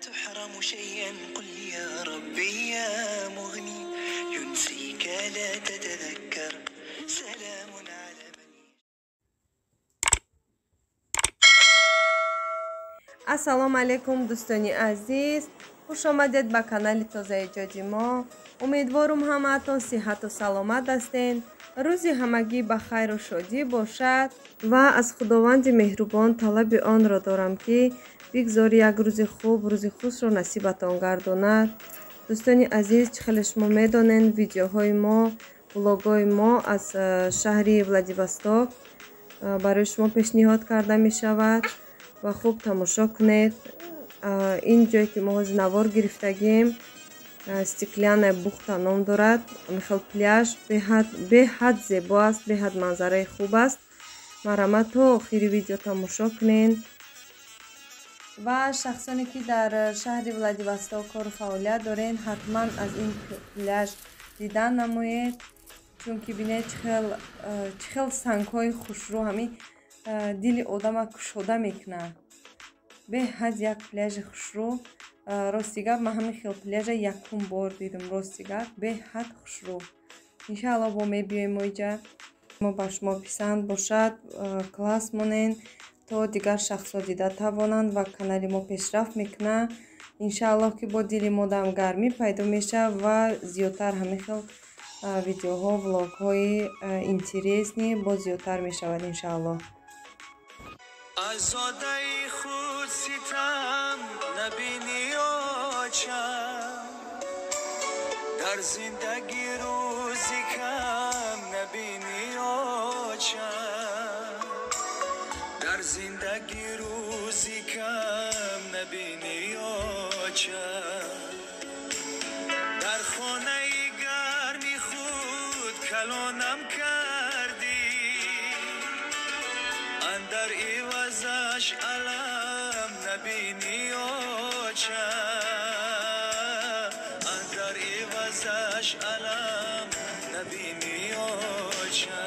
تحرم شيئا قل يا ربي يا مغني ينسيك لا تتذكر سلام على من. Ассалому алайкум, дӯстони азиз, хуш омадед ба канали тозаэҷоди мо. Умедворум, ҳамаатон сиҳату саломат ҳастен. Рӯзи ҳамагӣ ба хайру шодӣ бошад ва аз Худованди меҳрубон талаби онро дорам, ки бигзор як рӯзи хуб, рӯзи хушро насибатон гардонад. Дӯстони азиз, чӣ хеле шумо медонед, видеоҳои мо, влогҳои мо аз шаҳри Владивосток барои шумо пешниҳод карда мешавад ва хуб тамошо кунед. Ин ҷое ки мо ҳозир навор гирифтагем, Стеклянная бухта ном дорад. Михел пляж беҳад зебо аст, беҳад манзараи хуб аст. Марҳамат, то охири видео тамошо кунед. Ва шахсоне ки дар шаҳри Владивосток кору фаъолият доред, ҳатман аз ин пляж дидан намоед, чунки бинед, чӣ хел сангҳои хушрӯ ҳамин дили одама кушода мекунад. Беҳад як пляжи хушрӯ. Рости гап, ман ҳамин хел пляжа якум бор дидам. Рости гап, беҳад хушрӯ. Иншаалло, бо мебиёем мо иҷа. Мо ба шумо писанд бошад, класс монен, то дигар шахсҳо дида тавонанд ва канали мо пешрафт мекунад. Иншааллоҳ, ки бо дили мо дам гармӣ пайдо мешавад ва зиёдтар ҳамин хел видеоҳо, влогҳои интересный боз зиёдтар мешавад, иншааллоҳ. Азодаи худ ситам набини очам, дар зиндагӣ рӯзи кам набини очам, дар зиндагӣ рӯзи кам набини очам, дар хонаи гарми худ калонам кардӣ, андар ивазаш алам набини очам, андар ивазаш алам набини очам.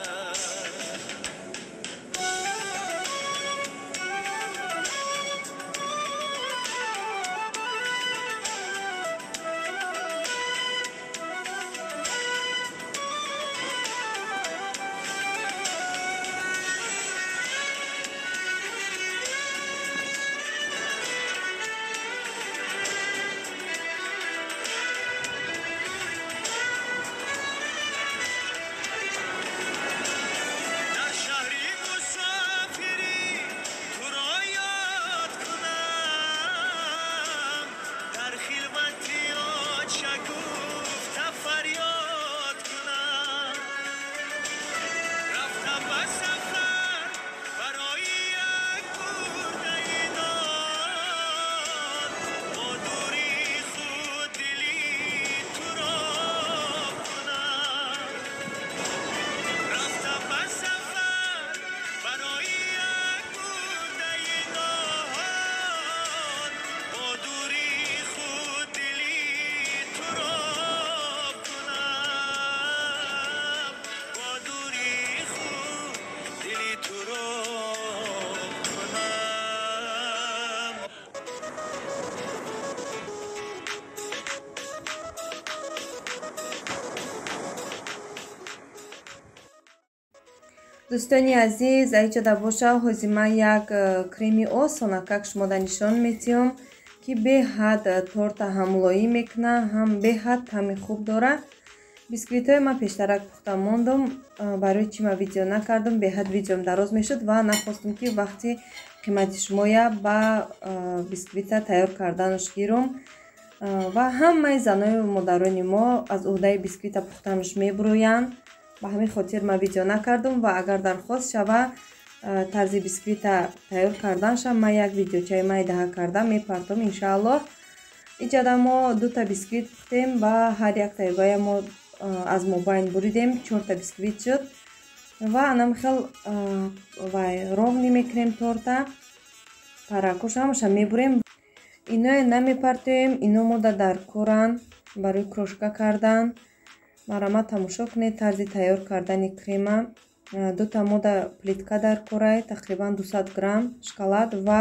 Дар шаҳри мусофирӣ туро ёд кунам, дар хилвати оча гуфта фарёд кунам. Рафтам ба сафар барои як бурдаи нон, бо дури худ дили туро кунам. Рафтам ба сафар барои як бурдаи нон, бо дури худ дили туро кунам, бо дури худ дили туро кунам. Дӯстони азиз, аиҷода боша, ҳозир ман як креми осонакак шумода нишон метиҳам, ки беҳад торта ҳам лоӣ мекунад, ҳам беҳад таъми хуб дорад. Бисквитҳои ман пештарак пухта мондум. Барои чӣ ман видео накардам? Беҳад видеом дароз мешуд ва нахостум, ки вақти қимати шумоя ба бисквита тайёр карданаш гирум. Ва ҳамаи заною модарони мо аз уҳдаи бисквита пухтанаш мебурӯянд. Ба ҳамин хотир ман видео накардум ва агар дархост шава тарзи бисквита тайёр карданша, ман як видеочаи майдаҳа карда мепартом, иншааллоҳ. Иҷада мо дута бисквит пухтем ва ҳар яктаи вая мо аз мобайн буридем, чорта бисквит шуд. Ва анам хел вай ровный мекунем торта, паракош ҳамаша мебурем. Иное намепартоем, ино мода дар коран барои крошка кардан. Марҳамат, тамошо кунед тарзи тайёр кардани крема. Дута мода плитка дар корай, тақрибан 200 грамм шоколад ва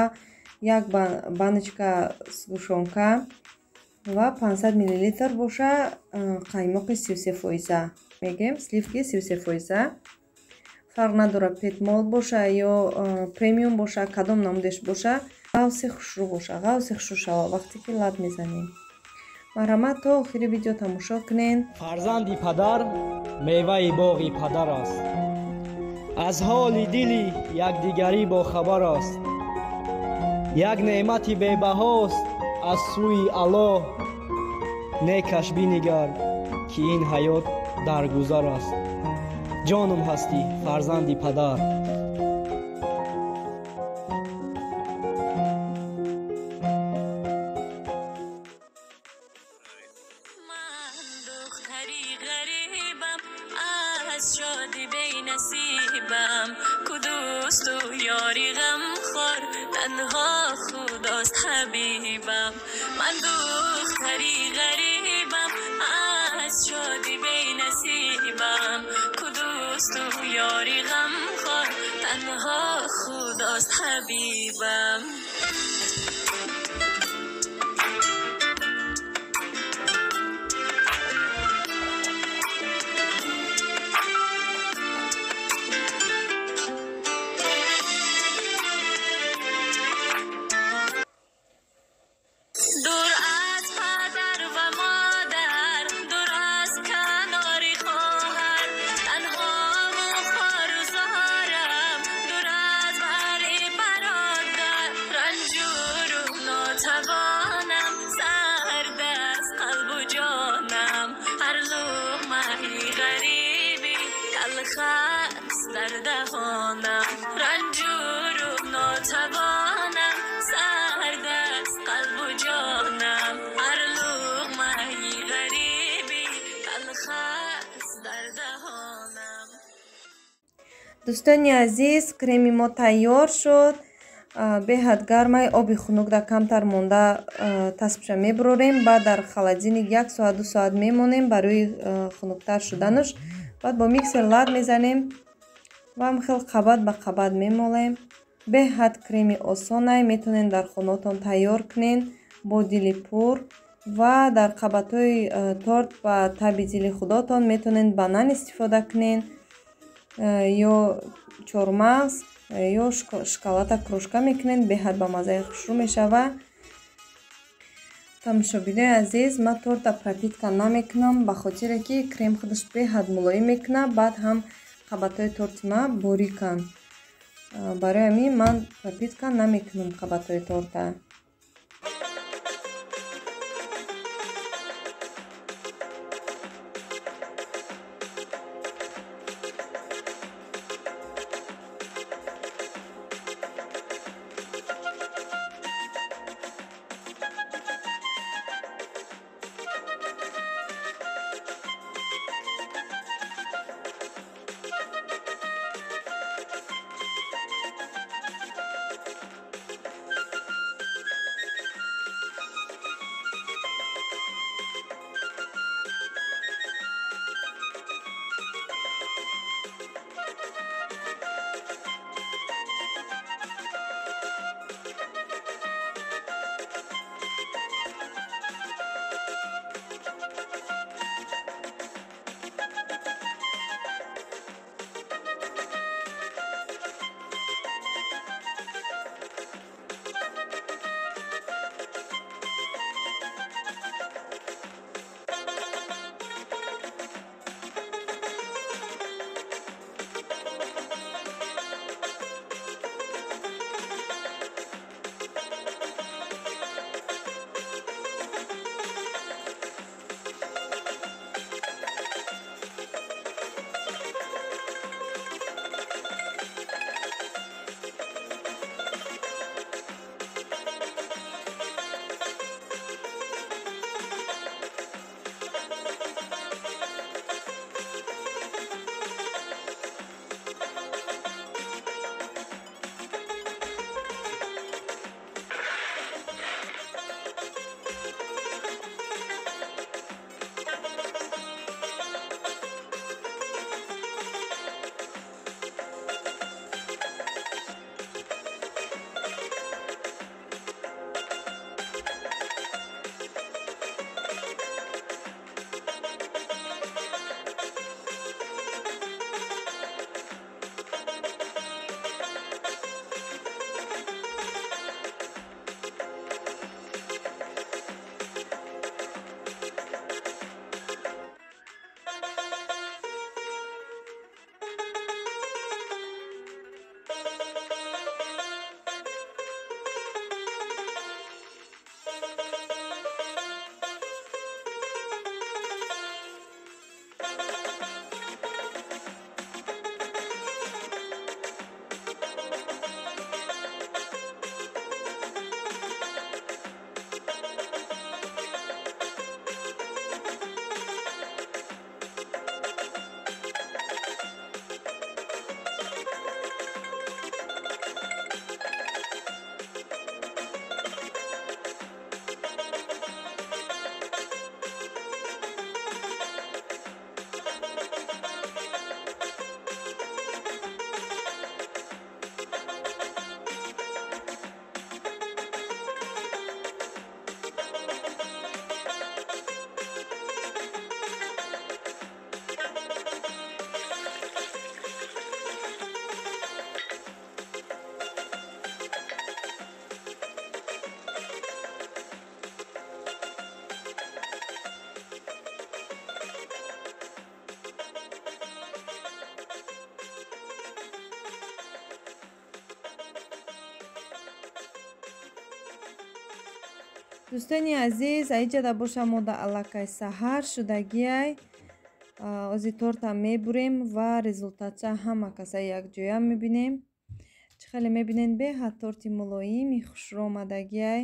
як баночка сгущёнка ва 500 мл боша қаймоқи 33%. Мегем сливки 33%. Фарқ надорад петмол боша ё премиум боша, кадом намудеш боша, ғавси хушрӯ боша, ғавси хушрӯ шава вақте ки лат мезанем. Марҳамат то охири видео тамошо кунед. Фарзанди падар меваи боғи падар аст. Аз ҳоли дили якдигарӣ бохабар аст. Як неъмати бебаҳост аз сӯи Аллоҳ. Некаш бинигар, ки ин ҳаёт дар гузар аст. Ҷонум ҳастӣ, фарзанди падар. حبیبم دور از پدر و مادر، دور از کنار خواهر، تنها و خوار و زارم، دور از بر برادر، رنجور و ناتوانم، سرد از قلب و جانم، هر لقمه غریبی تلخ است در دهانم، رنجور و ناتوانم، سرد از قلب و جانم، هر لقمه غریبی تلخ است در دهانم. Дӯстони азиз, креми мо тайёр шуд. Беҳад гармай, оби хунук дар камтар монда таспша мебурорем, баъд дар холодильник 1 соат 2 соат мемонем барои хунуктар шуданаш. Баъд бо миксер лат мезанем ва ҳам хел қабат ба қабат мемолем. Беҳад креми осонай, метавонед дар хонаотон тайёр кунед бо дили пур ва дар қабатҳои торт ба таби дили худотон метавонед банан истифода кунед ё чормағз ё шоколада крошка мекунед, беҳад ба маззаи хушрӯ мешавад. Тамошобинои азиз, ман торта пропитка намекунам ба хотире ки крем худаш беҳад мулоим мекунад, баъд ҳам қабатҳои торти ман бориканд. Барои ҳамин ман пропитка намекунам қабатҳои торта. Дӯстони азиз, аиҷада боша мода аллакай саҳар шудагиай. Ози торта мебурем ва результатша ҳама каса якҷоя мебинем. Чӣ хеле мебинед, беҳад торти мулоими хушрӯ омадагиай.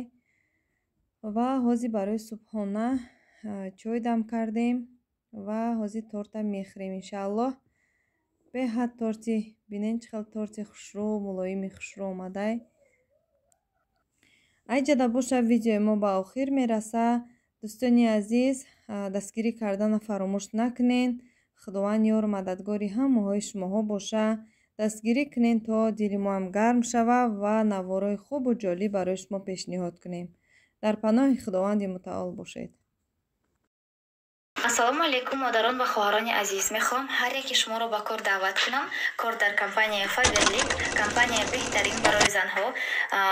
Ва ҳозир барои субҳона чой дам кардем ва ҳозир торта мехӯрем иншааллоҳ. Беҳад торти, бинед чӣ хел торти хушрӯ, мулоими хушрӯ омадай. Айҷада боша видеои мо ба охир мераса. Дӯстони азиз, дастгирӣ кардана фаромӯш накунед. Худованд ёру мададгори ҳамаҳои шумоҳо боша. Дастгирӣ кунед то дили мо ҳам гарм шава ва наворои хубу ҷолиб барои шумо пешниҳод кунем. Дар паноҳи Худованди мутаол бошед. Ассалому алайкум, модарон ва хоҳарони азиз. Мехоҳам ҳар яки шуморо ба кор даъват кунам. Кор дар компанияи Faberlic, компания беҳтарин барои занҳо.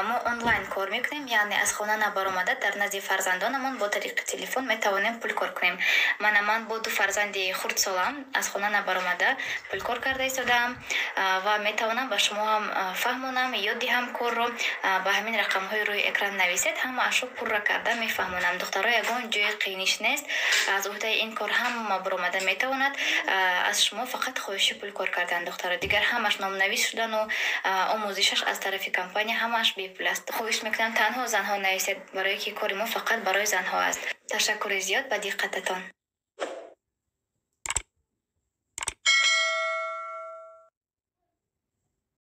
Мо онлайн кор мекунем, яъне аз хона набаромада дар назди фарзандонамон бо тариқи телефон метавонем пул кор кунем. Мана ман бо ду фарзанди хурдсолам аз хона набаромада пул кор карда истодаам ва метавонам ба шумо ҳам фаҳмонам, ёд диҳам корро. Ба ҳамин рақамҳои рӯи экран нависед, ҳамаашро пурра карда мефаҳмонам. Духтаро, ягон ҷои қииниш нест. Аз уҳдаи ин кор ҳама баромада метавонад. Аз шумо фақат хоҳиши пул кор кардан, духтаро. Дигар ҳамаш номнавис шудану омӯзишаш аз тарафи компания ҳамааш бепул аст. Хоҳиш мекунам танҳо занҳо нависед, барое ки кори мо фақат барои занҳо аст. Ташаккури зиёд ба диққататон.